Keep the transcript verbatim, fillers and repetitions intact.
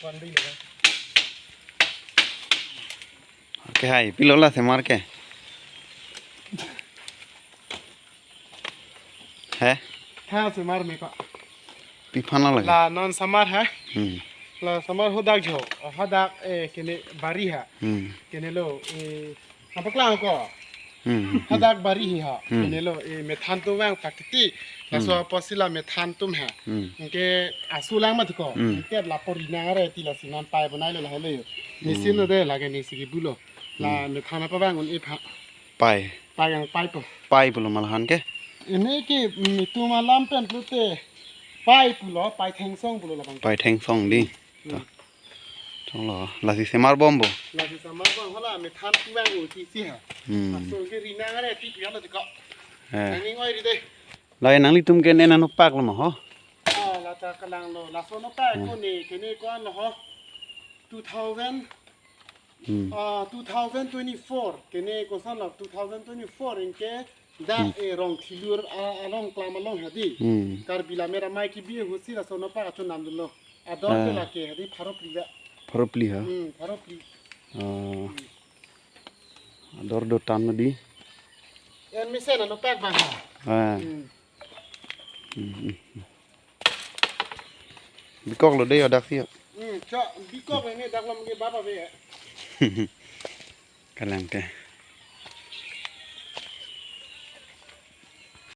One day na. Oke, hai, pilo la semar ke. He? Ha, semar me ko. Pi aphan lake? La non semar ha. Hmm. La semar hadak jo. Hadak, eh, kene bari ha. Hmm. Kene lo, eh, apa klang ko? Hmm. Hadak bari hi ha. Hmm. Kene lo, eh, methan atum vang pakiti. Laso Hmm. apotsi la methan atum ha. Hmm. Anke asu lang mat ko. Hmm. Anke lapu rinang are ti lasi non pai bonai lo la helo yo. Nisin Hmm. lo de lake nisi kebu lo. La Hmm. methan apa vang un-e pha. Pai. Pai yang pai po. Pai pulo ma la-an ke? Ini ke, mm, itum alam pen pulote pai pulo, pai thengsong pulo labang. Pai thengsong di. Hmm. Ta. Chonglo, lasi semar bom bo. Lasi semar bom hala methan atum vang uti si ha. Hmm. Asu ke rinang are ti pian lo ti ko. Eh. Nangning oi ri de. Lahai nanglitum ke ne nangnopak lo ma ho? Ah, la ta kalang lo. Laso nopak Hmm. ko ne, kene ko an lo ho. Two thousand Hmm. Ah, two thousand twenty-four, kene koson lo two thousand twenty-four anke dak Hmm. eh, Rongthilur, ah, along klam along hadi. Hmm. Karbi Lammet Amei kebi ahut si laso nopak achu nam dun lo. Ador ke Ah. lake hadi pharo phli ba. Pharo phli ha? Hmm, pharo phli. Ah. Ador do tan di. En mesen nopak bang ha. Ah. Hmm. Hmm, hmm, hmm. Bikok lo de yo dak si yo. Hmm, cho, bikok ini dak lo mungkin baba be ya. Kalang ke.